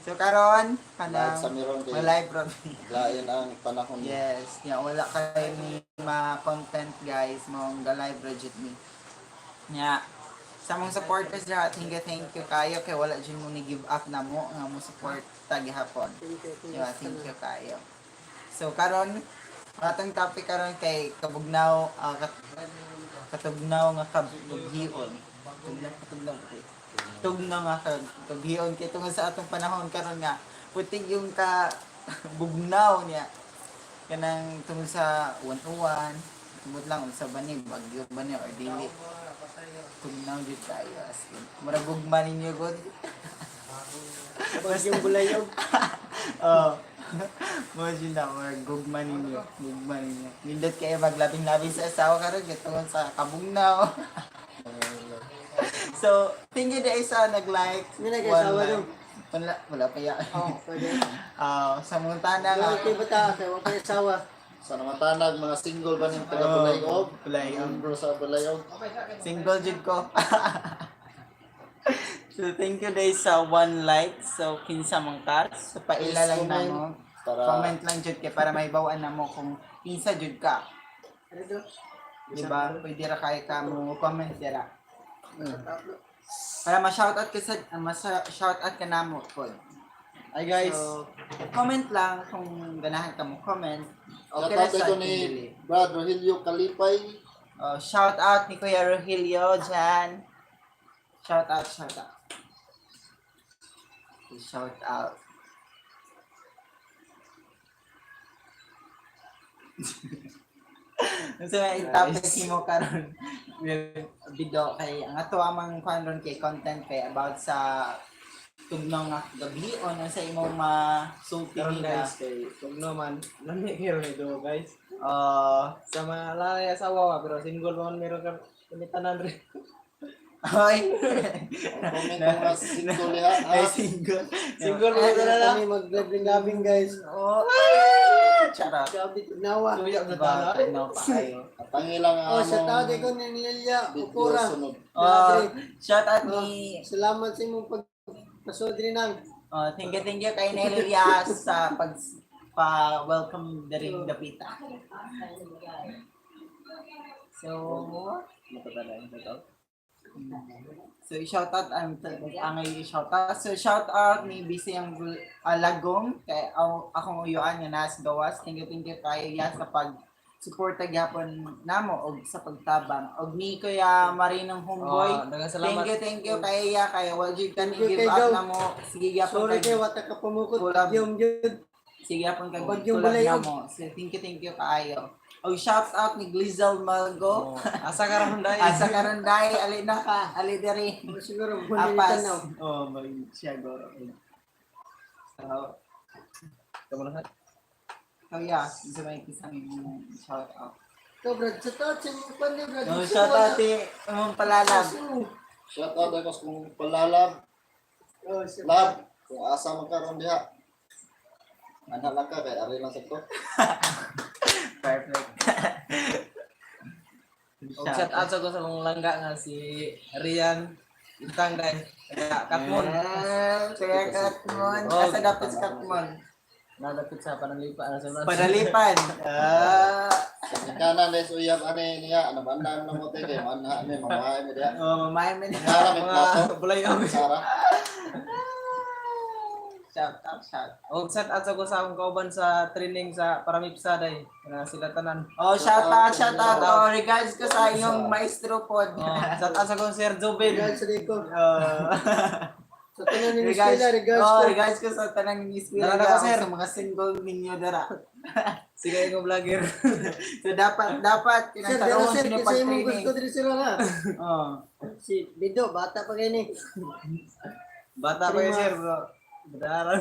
So karon Live kanang sa meron kay live bro. Lain ang panahon. Yes, nya wala kay ni ma-content, guys, mong ga live ra jud ni. Nya sa mong supporters dira, thank you kayo kay wala jud mo ni give up na mo nga mo support ta gihapon. Thank you, thank you. Yeah, thank you kayo. So karon atong topic karon kay kabugnaw, katugnaw nga kabughion. Tugnaw, katugnaw kay. Tugnaw nga kabughion kay tungod sa atong panahon karon nga putig yung ka bugnaw niya. Kanang tungod sa uwan-uwan, tungod lang sa bani bagyo bani or dili. Tugnaw jud kayo, as in. Murag gugma ninyo god. Bagyong bulayog. Oo. Mo jud na or gugma ninyo, gugma ninyo. Nindot kayo maglabing-labing sa asawa karon kay tungod sa kabugnaw. So, thank you dahil sa nag-like. May nag-asawa One like. daw. Wala, wala pa ya. Oh, pwede. Ah, sa mga tana nga. Wala kay bata, kay wala kay asawa. Sa namatanag, mga single ba niyong taga Oh, Bulayog? Bulayog. Bro sa Bulayog. Single jud ko. So, thank you dahil sa one like. So, kinsa man ka. So, paila Please lang na comment mo. para Comment lang jud kay para mahibaw-an na mo kung kinsa jud ka. Ano to? Di ba? Pwede ra kay ka mo comment dira. Para ma-shoutout ka sa ma-shoutout ka namo pod. Hi guys. So, comment lang kung ganahan ka mo comment. Okay Shout ra out sa ko ni dili. Brad Rogelio Kalipay. Oh, shout out ni Kuya Rogelio dyan. Shout out, shout out. Shout out. Kasi may topic mo karon video kay ang ato amang kuan ron kay content kay about sa tugnaw nga gabi o sa imong masulti Karon nila. guys, kay tugno man, lami kayo nito guys. Sa mga lalaki asawa pero single pa man meron ka tanan rin. Oy. Comment kung mga single liha. Ay, Ha? single. Single Ay, mo na lang. kami maglabing-labing, guys. Oh, charot. Grabe, tugnawa. Tuya na Diba, tala. tugnaw pa kayo. Tangi lang ang Oh, shout out among ko ni Lilia video Okura. sunod. Oh, shout out ni Salamat sa imong pagpasodri nang. Oh, thank you kay Nelly Rias sa pag pa welcome daring dapita. So, Matatala yung shout out. So shout out ang angay shout out. So shout out ni Bisayang Lagong kay akong uyuan nga nas gawas. Thank you kayo ya sa pag suporta gyapon namo og sa pagtabang. Og ni Kuya Marinong Homeboy. Oh, daghang salamat. Thank you kay ya kay wa jud ka ni Thank you give kay up Gaw. namo. Sige gyapon Sorry kay kay wata ka pamukot. Collab. Yung jud. Sige gyapon kag Bagyong collab Bulayog. namo. So, thank you kaayo. Og shout out ni Glizel Malgo. Oh, asa ka ron dai. Asa karon dai ali na ka, ali diri. Siguro Apas. bunilitan na. Oh, mag siya goro. So, Kamu na. so yeah, sa may kisang imong shout out. Ikaw, Brad, shout out sa imong pan ni Brad. No, shout out ti imong palalab. Shout out ako sa kong palalab. Oh, shout Lab, kung asa man ka ron diha. Ana lang ka kay ari lang sa to. Perfect. Og shout out sa ko sa akong langga nga si Rian Intang dai. Taga Katmon. Kaya Katmon. Oh. Asa dapat sa Katmon? Nadapit sa Panalipa na sa Panalipan. Ah. Sa kanan dahil sa uyab ani niya, ano ba na mo te kay manha ni mamahay mo diha. Oh, mamay man. Nara may plato. Mga bulayog. Sara. Shout out, shout. Og shout out sa ko sa akong kauban sa training sa Paramipsa day. Na sila tanan. Oh, shout out, shout out. Oh, regards ko sa inyong maestro pod. Oh, shout out sa kong Sir Jobin. Regards sa ko. Oh. Sa tanan ni Regards, Miss regards oh, ko. regards ko sa tanang ni Miss Dara Willa na ko, sir. sa mga single ninyo dara. Sige ko vlogger. So dapat Sir, dara kinataroon sir, sino kasi imong pag-training. gusto diri sila na. Oh. Si Bido, bata pa kayo ni. Bata pa yun, sir bro. Badaran.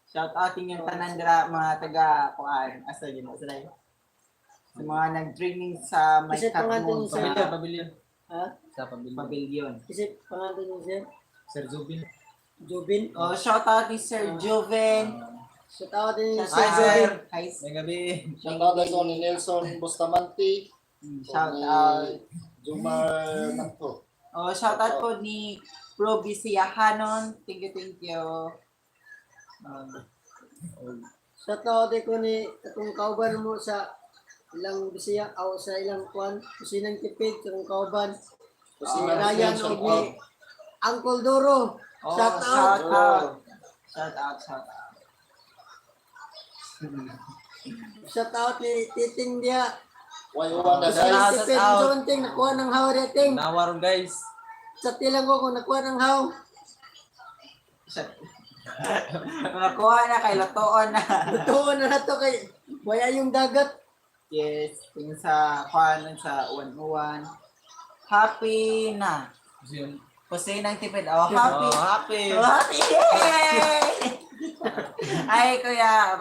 Shout out yung tanan dara mga taga kuan asa yun asa na yun? Sa mga nag-training sa may Kasi pangalan Katmon niya, sir. Pavilion, pavilion. Ha? Sa pavilion. Pavilion. Kasi pangalan niya sir, Sir Jobin. Jobin. Oh, shout out ni Sir Joven. Shout out din Shout Sir Hi, out. sir. Hi, sir. May gabi. Shout out ko ni Nelson Bustamante. Shout ni out. Jumar Manto. Oh, shout out po ni Bro Bisiyahanon. Thank you, thank you. Shout out din ko ni atong kauban mo sa ilang Bisaya o sa ilang kwan, kusinang tipid sa akong kauban. Si Kusinang Ryan Tipid, og shout ni out. Uncle Doro. Oh, Shout out. shout out. Shout out, shout out. Shout out ni Titing dia. Why you want Shout guys? out. Kusinang tipid Shout out. ting nakuha ng haw dia ting. Nawaron, guys. Sa tilang ko kung nakuha ng haw. Shout. Nakuha na kay Latoon na. Totoo na nato kay waya yung dagat. Yes, tingin sa kuan sa uwan-uwan. Happy na. Kusinang tipid. Oh, happy. Oh, happy. Oh, happy! Yay! Ay, kuya,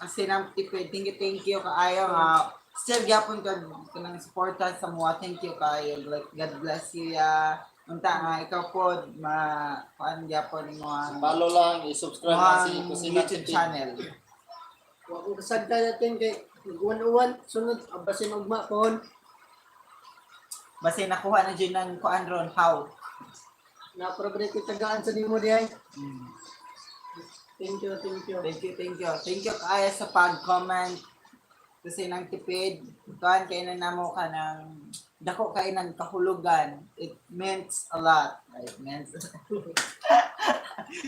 sinang tipid. Thank you kaayo nga. Still gyapon ka kanang suporta sa mga. Thank you kaayo. Like, God bless you ya. Unta nga ikaw po ma kuan gyapon mo ang Follow lang, i-subscribe lang si ang Kusinang YouTube Tipid. channel. Wa ko kasagda natin kay uwan-uwan sunod abasin ugma pohon. Basta nakuha na dyan ng kuan ron how. Na probre ko tagaan sa nimo diay. Thank you, thank you. Thank you, thank you. Thank you kaayo sa pag-comment. Kasi nang tipid, kuan kay na namo ka ng dako kay ng kahulugan. It meant a lot. It meant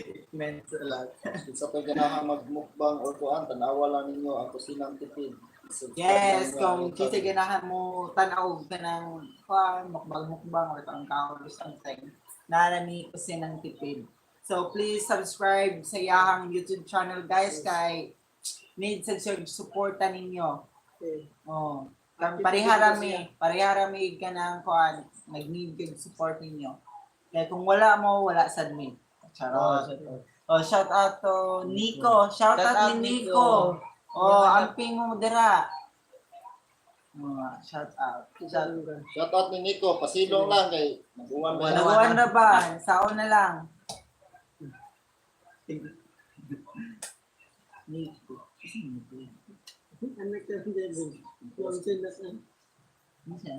it meant a lot. Sa pag ganahan magmukbang or kuan, tanawa lang ninyo ang Kusinang Tipid. I-subscribe Yes, lang ninyo kung ang kasi channel. ganahan mo tanaw ka ng kuan, mukbang-mukbang or kang kaon or something. Narani kasi ng tipid. So please subscribe sa iyahang YouTube channel, guys, kay need sa suporta ninyo. Okay. Oh. Pareha rami, pareha rami ka ng kuan, nag-need kag support ninyo. Kaya kung wala mo, wala sad mi. Charot. Oh, shout out to Nico. Shout Shout out out, ni Nico. Nico. Oh, amping mo dira. Oh, shout out. Shout. Shout out ni Nico, pasilong lang kay nag-uwan ba? Naguan na ba? Sao na lang. Nico. Anak ka ng Devil. Basin na sa. Ano siya?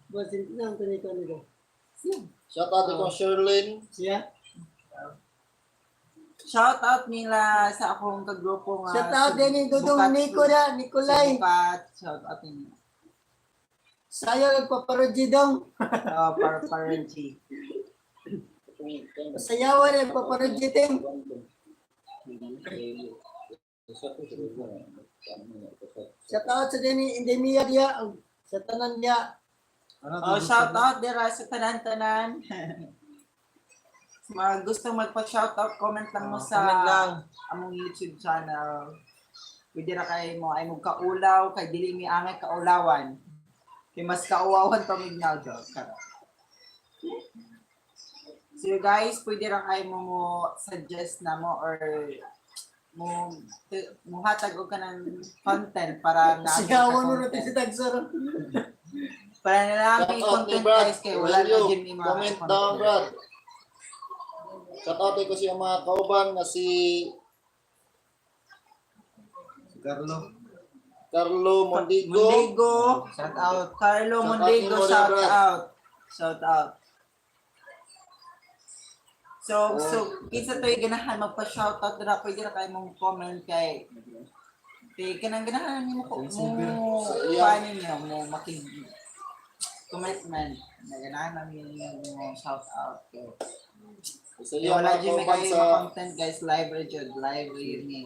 Basin na ang taniko nito. Siya. Shout out kong Sherlyn. Siya. Shout out nila sa akong kagrupo nga. Shout out din ni Dudong Bukat- Nico na, Nicolay. Bukat. Shout out ninyo. Sayo nagpaparodji dong. Oh, para para G. Sayawan nagpaparodji ting. Shout out sa din ni Indemia dia og sa tanan niya. Oh, shout out dira sa tanan-tanan. Sa mga gustong magpa-shout out, comment lang mo Oh, sa comment lang. among YouTube channel. Pwede ra kay mo ay mo kaulaw kay dili mi angay kaulawan. Kay mas kauwawan pa mig joke. Charot. So guys, pwede ra kay mo mo suggest na mo or mo muhatag og kanang content para na Sayawan mo natin si Tagsaro. para na lang Shout may out ni content, Brad. guys, kay wala na Aurelio, jud mi mga comment content. down, Brad. Shout out ko siya mga kauban nga si Carlo. Carlo Mondigo. Mondigo. Shout out. Carlo Shout out Mondigo, ni Moria, shout Brad. out. Shout out. So, kinsa to'y ganahan magpa-shout out dira, pwede ra kay mong comment kay kay kanang ganahan nimo ko mo Sa iya. paano niyo mo makig commitment na ganahan namin ninyo mo shout out kay Sa kay iya wala mga jud may kauban kayo sa mga content, guys, live ra jud, live ra jud ni.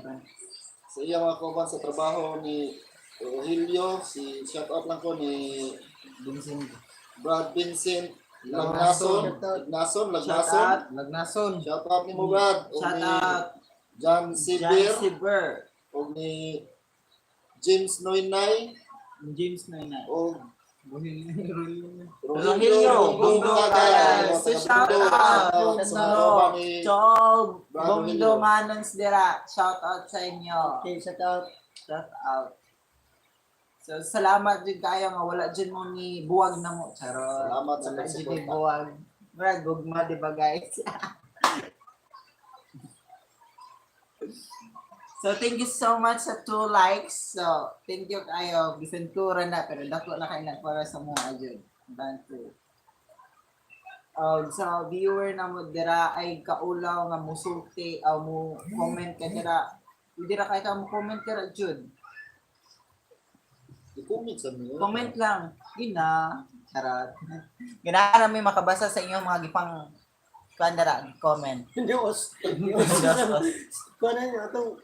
Sa iya mga kauban sa trabaho ni Rogelio, si shout out lang ko ni Vincent. Brad Vincent Lagnason, Lagnason, Shout Lagnason. out. Lagnason. Shout out ni mo Brad o Shout ni out John John Sibir Sibir. o ni James Noynay James Noynay. o Rogelio, Bongo Bongo Kagaya. Kagaya. So shout out. Sa mga kauban ni Tol, Brad Bongo Rogelio. Manons dira. Shout out sa inyo. Okay, shout out. Shout out. So salamat jud kayo nga wala jud mo ni buwag na mo. Charot. Salamat sa Wala jud ni pagsuporta. buwag. Murag gugma, di ba, guys? So thank you so much sa two likes. So thank you kayo. Bisan kura na pero dako na kayo na para sa mga jud. Thank you. Sa viewer na mo dira ay kaulaw nga musulti o mo comment ka dira. Pwede ra kay ka mo comment dira jud. I-comment sa niyo. Comment lang. Gina. Charot. Gina may makabasa sa inyong mga gipang kuan dira, comment. Diyos. Kuan na yun, atong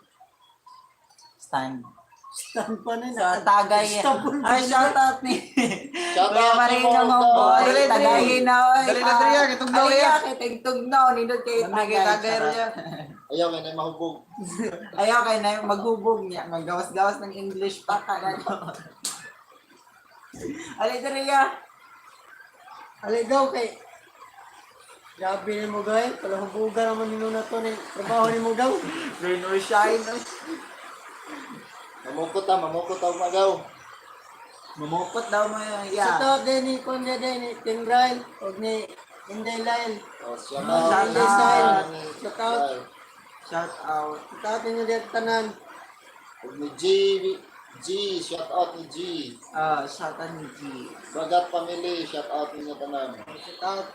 Stand. stand pa na yun. Sa tagay. Stop. Ay, shout out ni Shout Kuya out Marino ni Mo. Homeboy. Dali, dali. Tagayin na, oy. Dali na, dali, kay tugnaw, Ay, ya. kay tugnaw. Nindot kay Nandun kay tagay Charot. niya. Ayaw kay na mahubog. Ayaw kay na maghubog niya. Maggawas-gawas ng English pa ka. Ali, dali ya. Aligaw kay. Grabe ni mo gay, palahubugan naman nino na to ni trabaho ni mo gaw. Rain or shine. Mamukot ta, mamukot ta umagaw. Mamukot daw mo Sa ya. to din ni kuan din ni King Ryle og ni Inday Lyle. Oh, shout out. Shout Inday out. Style. Shout out. Shout out. Shout out ninyo dito tanan. Ug ni G, G, shout out ni G. Ah, shout out ni G. Bagat family, shout out ninyo tanan. Shout out.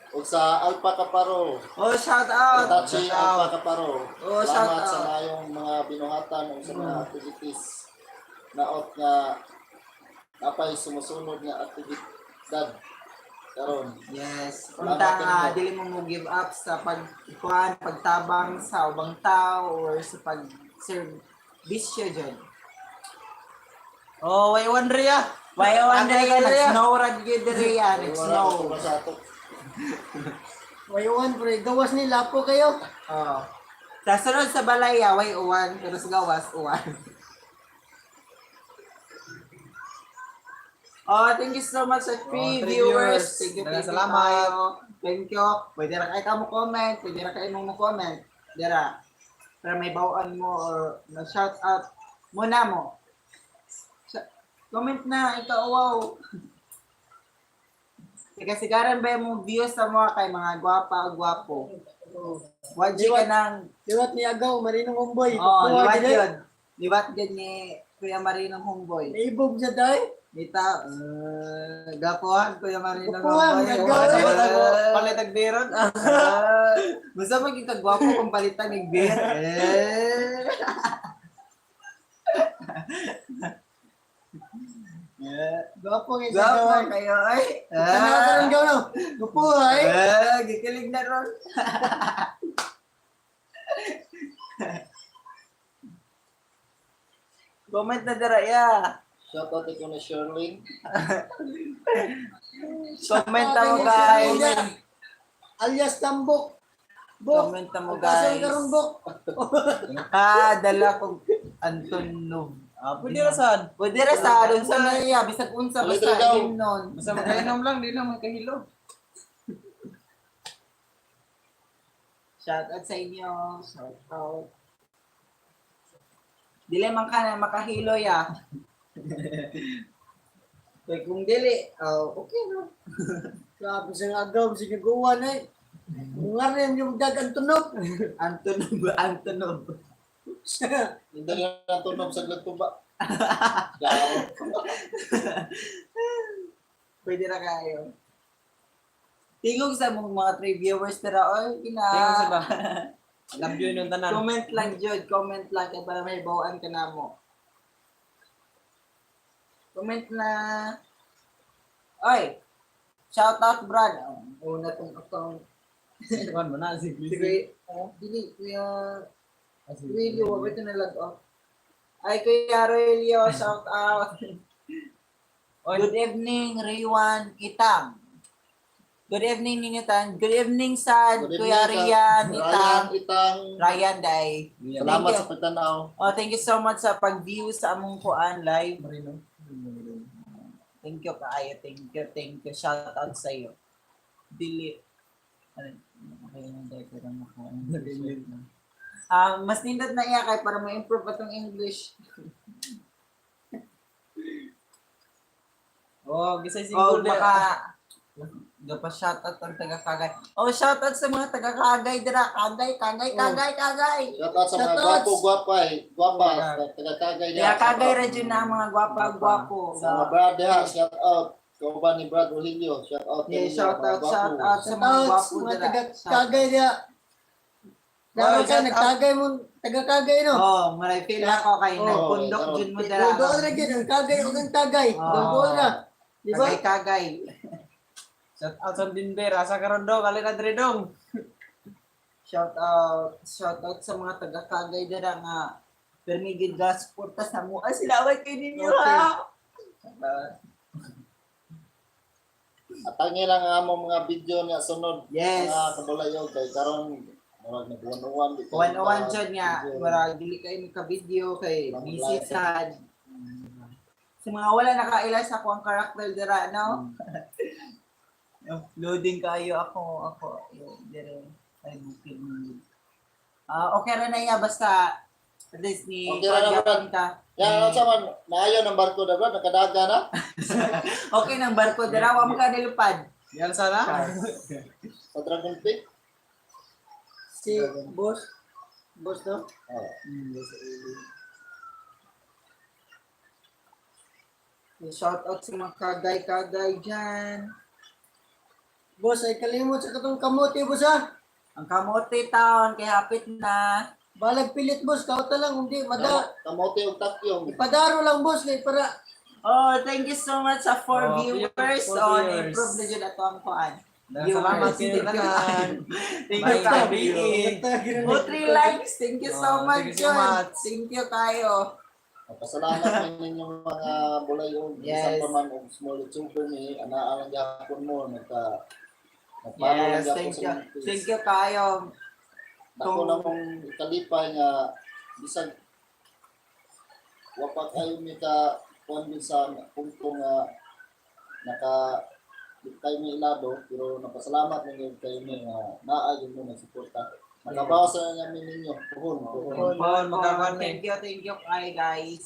Ug sa Alpha Kaparo, Oh, shout out. Tachi Alpha Kaparo. Oh, shout Salamat sa out. mayong mga binuhatan ug sa mga activities naot nga napay sumusunod nga aktibidad karon. Yes. Salamat Unta nga ninyo. dili mo mo give up sa pagkuan, pagtabang sa ubang tao or sa pag serbisyo dyan. Oh, way one Ria. Why wonder Tagay ka Ria. nag-snow rad gyud diri ya, Wala nag-snow. ko sa ato. Wayuan pre, gawas ni lapo kayo. Oh. Sa sunod sa balay ya, way uwan, pero sa gawas uwan. Oh, thank you so much sa three Oh, three viewers. viewers. Thank you, Daghang thank you salamat. kayo. Thank you. Pwede ra kayo mo comment, pwede ra kayo mo comment. Dira. Para may bawaan mo or na shout out mo na mo. Comment na, ikaw wow. Sigasigaran ba yung views sa mga kay mga gwapa o gwapo? Oh. Wajik ka ng Liwat ni Agaw, Marinong Homeboy. Oh, Kuha, liwat gid, eh. yun. Liwat yun ni Kuya Marinong Homeboy. Naibog siya dahil. Dita, gapuhan, Kuya Marinong Gapuhan, Homeboy. gagawa. Sabot ako palit og beron. Basta maging kagwapo kung palitan ng beer. Eh. Eh. Gwapo kay sa Gwapo gawa. kayo, ay. Tanaw ka ron gaw no. Gwapo ay. Eh, gikilig na ron. Comment na dira, ya. Shout out ko ni Sherlyn. Comment na mo, guys. Alias Tambok. Bok. Comment na mo, Kasan guys. ka ron, Bok? Ah, dala kong Anton Nov. Ah, pwede ra sad. Pwede ra sa unsa na iya, bisag unsa Dali, basta dali daw. yun nun. Basta makainom lang, di lang makahilo. Shout out sa inyo. Shout out. Dili man ka na makahilo ya. Kaya kung dili, oh, okay no. Grabe sa agaw, sige gawa na eh. Nga rin yung dag ang tunog. Antonov, Antonov. Hindi na tunog sa glagtuba. Claro. Pwede na kayo. Tingog sa mong mga three viewers pero oy, gina. Tingog sa ba? Love you nung tanan. Comment lang jud, comment lang kay para may bawaan ka na mo. Comment na. Oy. Shout out Brad. Oh, una tong account. Kuan mo na si Si Kuya, oh, dili Kuya Roelio, wag ito na lag off. Ay, Kuya Roelio, shout out. Good evening, Raywan Itang. Good evening, Ninitan. Good evening, Sad. Good Kuya evening, Rian, Ryan Itang. Itang. Ryan, Day. Salamat Thank you. sa pagtanaw. Oh, thank you so much sa pag-view sa among kuan live. Marino. Thank you kaayo. Thank you, thank you. Shout out sa iyo. Dili. Ano, Okay na dahil pero makuha. Ah, mas nindot na iya kay para ma-improve atong English. Oh, gisay Oh, single baka Gapa shout out ang taga Kagay. Oh, shout out sa mga taga Kagay dira. Kagay, Kagay, Kagay, Kagay. Shout out sa mga Shout outs. gwapo, gwapa, eh. Gwapa, taga Kagay Kaya Kagay ra jud na ang mga gwapa, gwapo. Sa mga brad diha, shout out. kauban ni Brad Rogelio. Shout out Yeah, ninyo, shout mga out, gwapo. shout out sa Shout mga out gwapo sa mga dira. taga Shout Kagay diya. Daro Oh, ka shout out. nagtagay mo taga Kagay no. Oh, maray feel ako kay Oh. nagpundok Oh, jud mo dira. Doon ra gyud ang Kagay ug ang Tagay. Oh. Doon ra. Di ba? Kagay kagay. Shout out sa Denver, asa karon dong, alin na diri dong. Shout out sa mga taga Kagay dira nga permi gid ga suporta sa mo. Ah, sila kay ninyo ha. Atangi lang ang among mga video niya sunod. Yes. Mga kabulayog kay karon murag nag 101 di kayo 101 jud nga video. murag dili kay maka-video kay Walang busy live. sad. Sa mga wala nakaila sa akong character dira no. Loading kayo ako ako yun, dire ay bukid ni. Ah, okay ra na iya basta at least ni Okay ra na, Brad. ta. Yan, ano sa man, naayon ang barko na Brad, nakadaga na. Okay nang barko dira wa mo ka nilupad. Yan sana. Sa Dragon Peak. Si boss boss no. Oh. Shout out sa mga kagay-kagay dyan. Boss ay kalimot sa katong kamote boss ha. Ang Kamote Town, kay hapit na. Balag pilit boss, kauta lang hindi mada. Kamote ug takyong. Ipadaro lang boss kay para Oh, thank you so much sa four Oh, viewers. four Oh, viewers. na-improve na dyan ato ang kuan. Salamat Thank you. tanan. Thank you, Bye. Kabi. Oh, three likes. Thank you so Oh, much, thank you so John. much. Thank you kayo. Pasalamat min ninyong mga bulayog. Yes. Bisan pa man og small YouTuber ni anaa lang gyapon mo nagka nagpalo lang Yes, gyapon thank sa you. inyong page. Thank you kayo. Dako na mong ikalipay nga bisag wa pa kayo mi ka kuan din sa punto nga naka di kayo mi ilado pero napasalamat ninyo kayo mi nga naa yun mo nagsuporta. Nakabawas na namin ninyo puhon puhon. Paul, magkakuan mi. Thank you kayo, guys.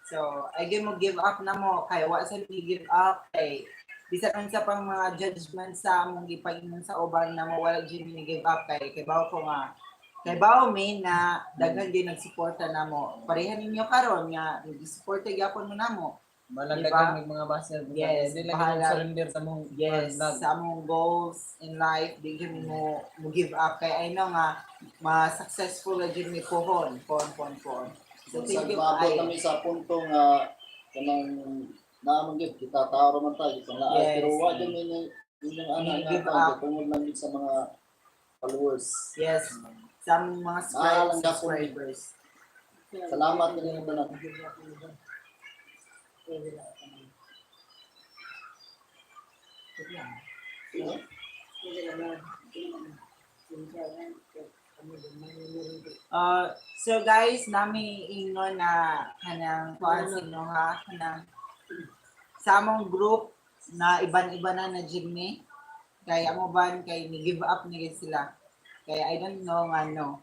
So, ay give mo give up na mo. Kay wa sa ni give up kay bisan unsa pang mga judgment sa among gipaingon sa uban na mo wala jud ni give up kay kay bawo ko nga kay bawo mi na daghan gyud nagsuporta namo. Pareha ninyo karon nga nagsuporta gyapon mo namo. Balag Diba? daghang mig mga baser. Yes, Hindi lang bahala. yung surrender sa mong Yes, vlog. sa among goals in life, di jud mo mo give up kay I know nga ma-successful na jud mi pohon, pohon, pohon, pohon. So thank Bisag you maabot kayo. kami sa punto nga kanang naamon gyud kita tao ra man tayo kita laay Yes. pero wa gyud ninyo inyong ana Hindi nga give kuan, up. tungod lang gyud sa mga followers. Yes, sa among mga Naa lang gyapon. subscribers. Salamat ninyo tanan. So guys, nami ingon na kanang kuan sino ha kanang sa among group na iban-iba na na jud mi. Kay amo ban kay ni give up ni gid sila. Kay I don't know nga no.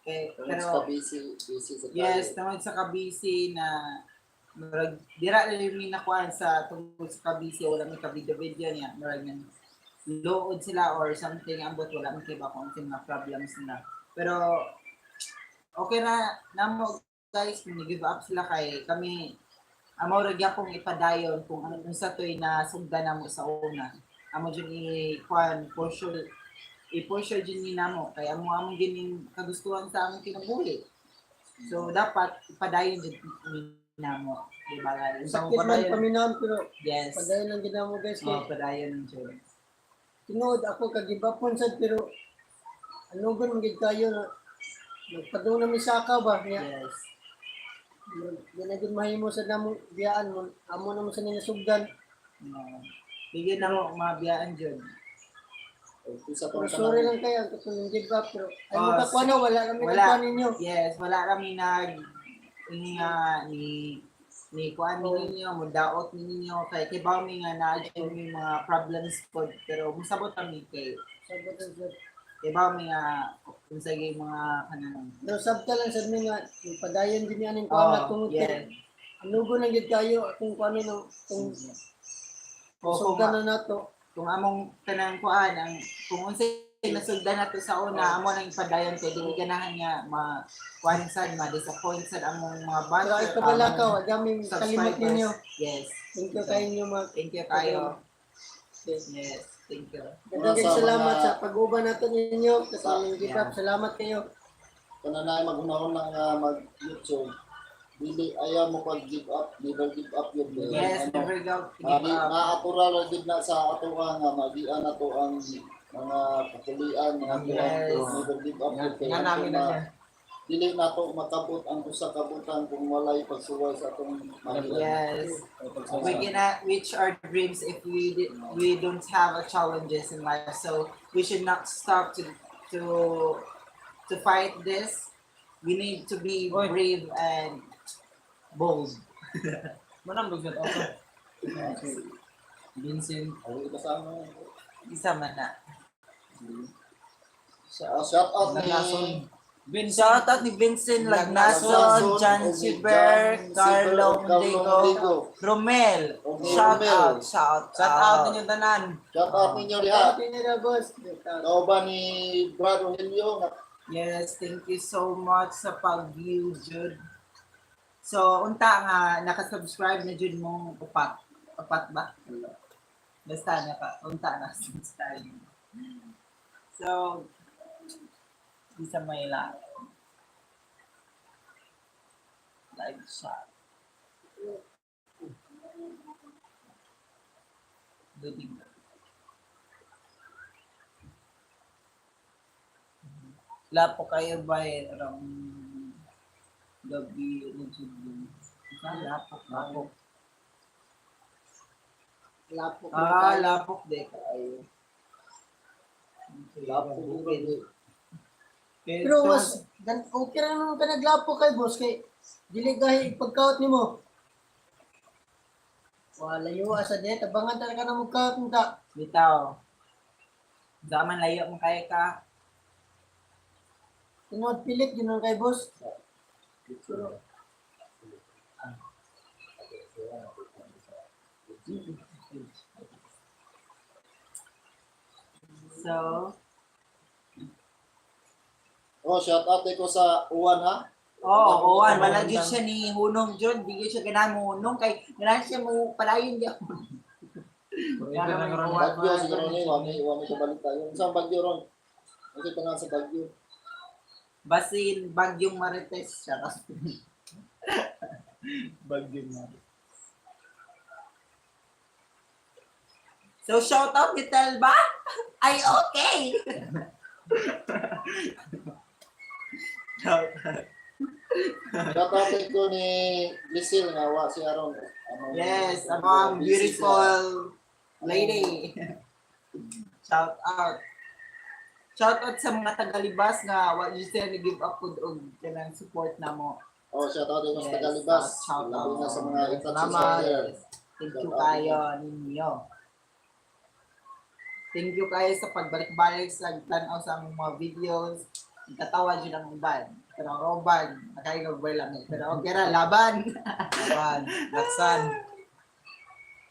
Kay Tungod pero sa busy busy sa tayo. Yes, tungod sa kabisi na murag dira na rin mi nakuan sa tungod sa kabisi wala mi ka-video-video niya murag nang lood sila or something ambot wala mi kiba kung unsay mga problems nila. Pero okay na namo guys kung give up sila kay kami amo ra gyapon ipadayon kung ano unsa toy na sugdan namo sa una. Amo jud i kuan for sure i-pursue jud ni namo kay amo among gining kagustuhan sa among kinabuhi. So dapat ipadayon jud ni namo, di ba guys? Sakit man paminahon pero Yes. padayon lang ginamo guys kay Oh, padayon jud. tinuod ako kagibapon sad pero anugon man gid kayo na nagpadung na mi saka ba niya. Yes. Di na gid mahimo sa namo biyaan mo amo na mo sa nila sugdan. No. Bigyan na mo mabiyaan jud. Umpisa pa Pero man sorry tanan. lang kayo ang katong give up pero ay Oh, mo ka kuno wala kami wala. nagkuan ninyo. Yes, wala kami nag ini nga ni ni kuan ni ninyo, mo daot ni ninyo kay kay bawo mi nga naa jud mi mga problems pod pero musabot kami kay Sabot ang sad. kay bawo mi nga unsa gyud mga kanang Pero sabta lang sad mi nga padayon din ni aning kuan Oh, na tungod yes. kay anugon lang gid kayo akong kuano no kung O, kung, sugdan na nato. kung among kanang kuan ang kung unsay nasugdan nato sa una amo nang ipadayon kay dili ganahan nga ma kuan sad ma disappoint sad among mga Pero ay basher, kabala ka among wa gaming kalimot ninyo. subscribers. Yes. Thank you kayo inyo mga Thank you kayo. Okay. Yes, thank you. Daghang Sa salamat sa pag-uban nato ninyo sa aming give Yeah. up. Salamat kayo. Kananay magunahon lang nga mag YouTube. Dili ayaw mo pag give up, never give up yun. Yes, Ano, never go give magi up. naatural ra gid na sa ato nga magian nato ang mga kapulian, mga Yes. never give up yun. Kay Nga namin na siya. dili nato makabot ang usa ka butang kung walay pagsuway sa atong magian. Yes. We cannot reach our dreams if we don't have a challenges in life. So we should not stop to fight this. We need to be Oy. brave and bold. Manang dog ako. Vincent. Awi ka sa ano. Isa man na. Ah, shout out ni Lagnason. Vincent. Shout out ni Vincent Lagnason, Lagnason, John o si Siber, John Carlo Siber, Carlo Mondigo, Mondigo. Romel. Romel. Shout out, shout Shout out ninyo tanan. Shout out ninyo diha. Shout out ninyo na, boss. Kauban ni Brad Rogelio nga Yes, thank you so much sa pag-view, Jude. So, unta nga, nakasubscribe na Jude mong upat. Upat ba? Basta naka, unta na subscribe. So, isa may live. Live chat. Loading. Lapo kayo ba rong gabi na jud yun? Lapok, lapok. Lapok. Ah, lapok de kayo. Lapok Bukid. Pero mas gan okay ra naman ka naglapok kay boss kay dili gahi pagkaot nimo. Wala layo asa di tabangan talaga na mo kaot ta. Bitaw. Zaman layo mo kaya ka. Tinuod pilit ginon kay boss. So, Oh, shout out ko sa Uwan ha. oh, owan, wala gyud siya ni Hunong Jud, di gyud siya ganahan mo hunong kay ganahan siya mo palayon gyud. Bagyo siguro ni wani wani kabalita. Yung isang bagyo ron. Kasi tanan sa bagyo. Basin Bagyong Marites siya. Bagyong Marites. So, shout out ni Telba? Ay, okay! Shout out. Shout out ko ni Lisil nga wa si Aron. Ano, Yes, among busy sila. beautiful lady. Shout out. Shout out sa mga tagalibas nga wa jud sila ni give up pud og kanang support namo. Oh, shout out ko sa Yes, Tagalibas. shout out. Labi na sa mga Itachi Salamat. there. Thank you kayo ninyo. Thank you kayo sa pagbalik-balik sa tanaw sa among mga videos. Katawa dyan ang uban. Pero ang uban, nakaigagbay lang eh. Pero okay ra, laban! Laban. Laksan.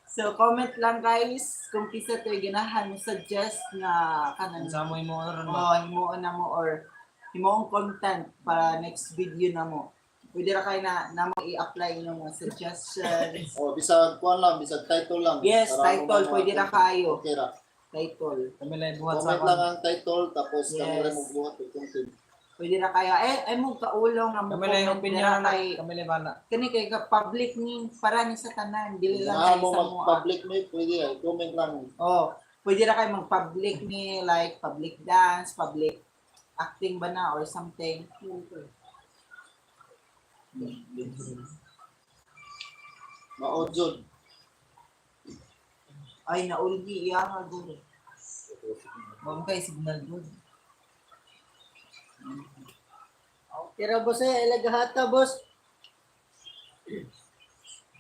So, comment lang guys kung kisa to ganahan mo suggest nga kanang Sa mo imo ron ba? oh, himuon na mo or himuon content para next video na mo. Pwede ra kayo na namo i-apply inyong mga suggestions. Oh, bisag kuan lang, bisag title lang. Yes, Para title, mo mga pwede ra kayo. Okay ra. Title. Kami lang buhat sa Comment lang ang title tapos kami Yes. rin magbuhat og content. Pwede na kayo. Eh, ay mo kaulong nga mo Kami lang comment opinion na na. kay Kami lang bala. kani kay ka public ni para ni sa tanan dili lang Ganahan kay mo sa mo. mag-public ni pwede ay comment lang. Oh, pwede na kayo mag-public ni like public dance, public acting ba na or something. Mao jud. Ay naulgi iya nga guro. Wa kay signal dun. Okay ra boss eh, ilagahata boss.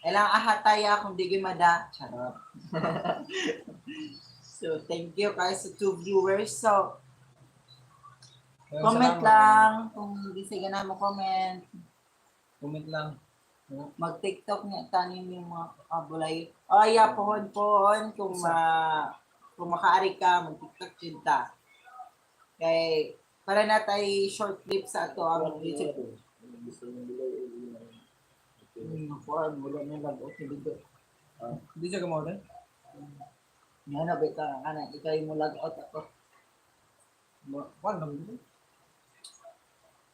Ilang ahataya kung di gimada. Charot. So, thank you guys sa two viewers. So, comment Salamat. lang kung di sige na mo comment. Comment lang. Mag-TikTok niya tanim yung mga kabulay. Oh, yeah, pohon pohon kung kung makaari ka mag-TikTok jud ta. Kay para na tay short clip sa ato ang YouTube. Kuan wala na lang okay dito. Hindi siya kamo din. Nga na ba ka ana ikaw yung mo log out ako. Kuan lang dito.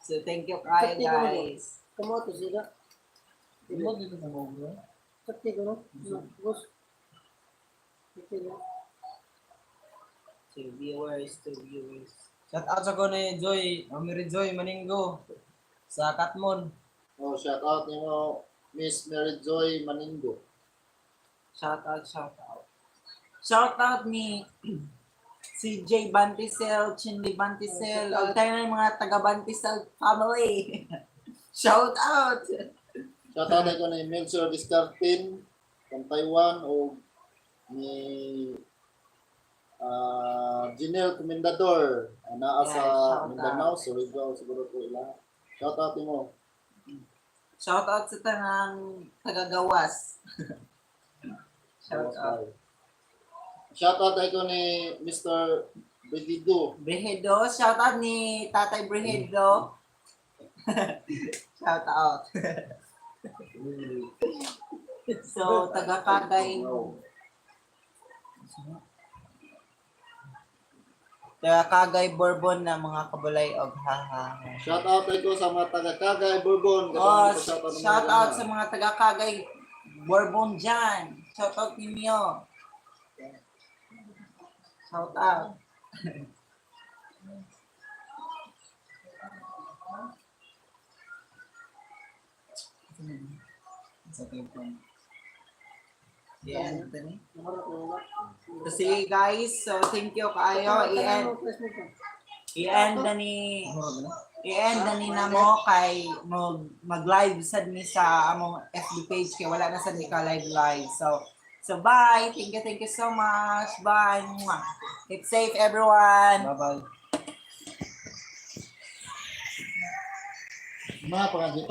So thank you kayo, Sakti ko mo. guys. Kamo to sila. Mo dito sa mo bro. Sakti ko no. Boss. Okay na. To viewers, to viewers. Shout out sa ko ni Joy, Mary Joy Maningo sa Katmon. Oh, shout out nimo Miss Mary Joy Maningo. Shout out, shout out. Shout out ni CJ Bantisel, Chinli Bantisel, Shout og tayo ng mga taga Bantisel family. Shout out. Shout out ko ni Melchor Discartin from Taiwan o ni Janelle Comendador, naa Yeah, sa shout Mindanao, Surigao siguro ko ila. Shout out nimo. Shout out sa tanang tagagawas. Shout out. Shout out ko ni Mr. Brigido. Brehedo, shout out ni Tatay Brehedo. Shout out. So, taga Kagay. Taga Kagay Bourbon na mga kabulay og haha. Shout out ko sa mga taga Kagay Bourbon. Oh, Shout out, shout out sa mga taga Kagay Bourbon dyan. Shout out ninyo. Shout out. Sa telephone. Yeah, Anthony. Naharap na wala. So, sige guys, so thank you kaayo. I-end, i-end na ni i-end na ni namo kay mag live sad ni sa among FB page kay wala na sad ni ka live live. So bye. Thank you so much. Bye. Mwah. Keep safe, everyone. Bye bye. Mga pangagipa.